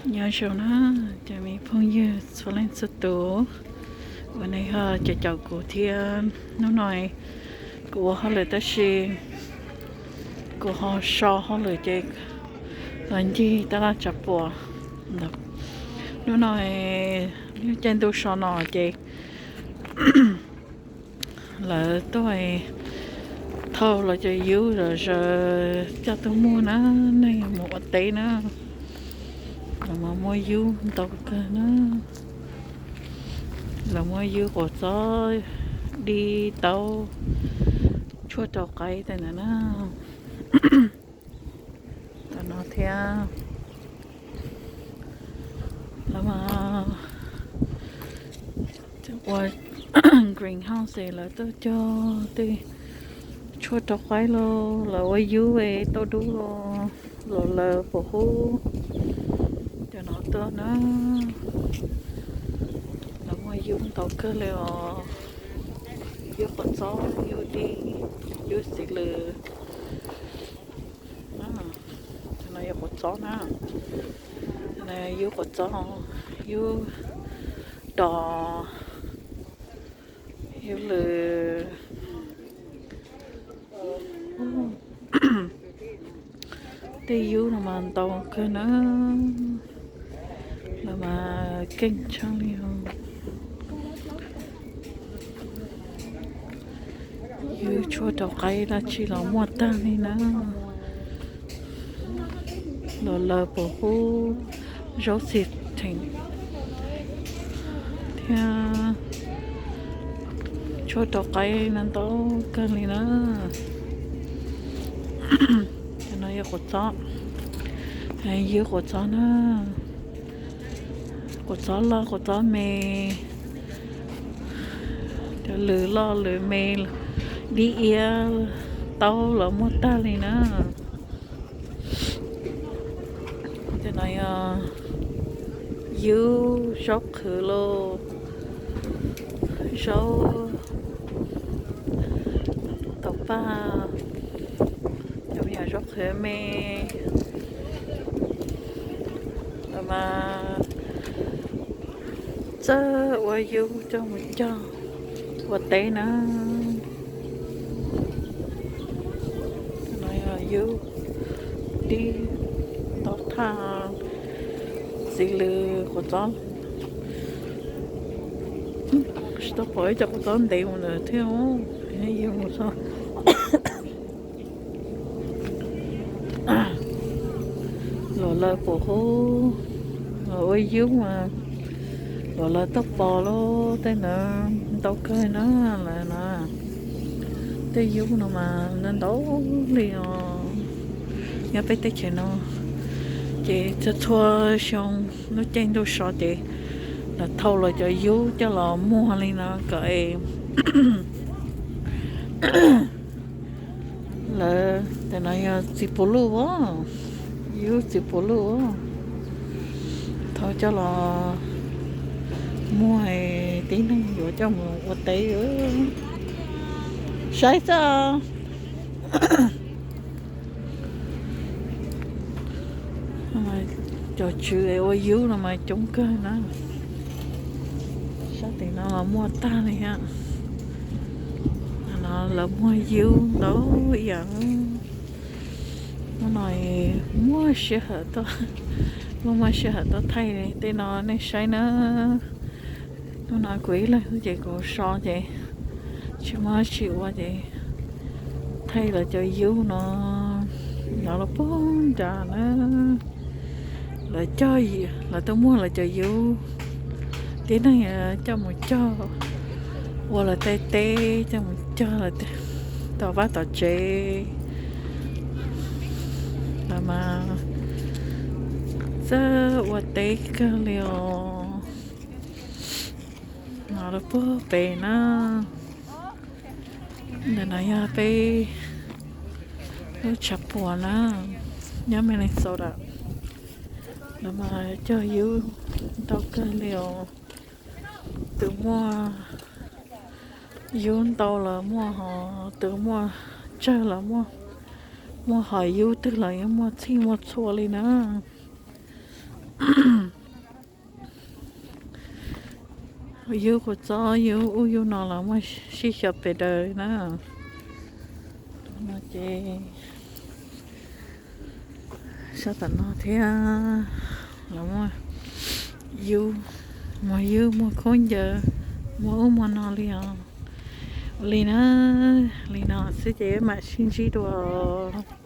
Nyob zoo na, cov me phooj ywg txhua leej txhua tus uas nej ho caum caum kuv thiab. Hnub no kuv ua hauj lwm tab sis kuv ho so hauj lwm ces los ncig taj laj tsav puam. Hnub no lub caij ntuj so no ces lawv tuaj thauj los cov yub zom zaws coj tuaj muag na, neeg mus ua teb na. Lawv mas muaj yub ntau kawg na. Lawv muaj yub quav txob, dib taub, tshuaj rau qaib tej ntawd na. Tam no thiab lawv mas ua greenhouse lawv tuaj cog tej tshuaj rau qaib los lawv ua yub tau dub los, los lawv puas hub. Cov no tuaj na, lawv muaj yub ntau kawg li os. Yub quav txob, yub dib, yub txiv lws. Cov no yog quav txob na, yub quav txob, yub dos, yub lws. Tej yub no mas ntau kawg na, los mas keej tshaj li os. Yub tshuaj rau qaib dab tsi los muaj tag li na. Los lawv puas hub, zaub xis theem thiab tshuaj rau qaib no ntau kawg li na. Cov no yog quav txob, yub quav txob na, quav txob loj quav txob me, cov lws loj lws me, dib iab taub los muaj tag li na. Cov no yog yub, zaub qhwv los, zaub tau paj, cov me nyuam zaub qhwv me, los mas txawj ua yub coj mus cog ua teb na. No yog yub dib, tau thaj, txiv lws, quav txob. Tsis tau pom ib co quav txob ntev mus ntawd thiab, yog mus txog. Los lawv puas hub, los ua yub mas, los lawv tuaj pov lub tej ntawd ntau kawg na, lawv na. Tej yub no mas ntau ntau li os. Nyob peb teb chaws no ces txhua txhua xyoo lub caij ntuj so ces lawv thauj lawv cov yub coj los muag li no kom es lawv, tes no yog txiv puv luj, yub txiv puv luj, thauj coj los muag, tib neeg yuav coj mus ua teb. Saib xwb. Cov tswv ua yub no mas coob kawg na. Sab tim no los muaj tag li thiab. No lawv muag yub ntau ib yam. Hnub no muaj sij hawm, muaj muaj sij hawm tuaj thaij li tej no nej saib na. Hnub no kuv ib leeg xwb ces kuv so ces tsis muaj dab tsi ua ces thaij lawv cov yub no, no los puag nrad na. Lawv cog, lawv tuaj muag lawv cov yub, tib neeg coj mus cog ua lawv tej teb, coj mus cog lawv tom vaj tom tsev. Lawv mas txawj ua teb kawg li os. No lawv puag pem na. Ntawm no yog peb lub tshav puam na, nyob Minnesota. Lawv mas cog yub ntau kawg li os. Tus muaj yub ntau los muaj, ho tus muaj tsawg los muaj, muaj hom yub twg los yeej muaj txhij muaj txhua li na. Yub kua txob, yub ub yub no los muaj sib xyaw pes daws na. No ces sab tom no thiab los muaj yub, muaj yub, muaj khaub ncaws, muaj ub muaj no li os. Ua li na, li no xwb ces mam sib ntsib dua.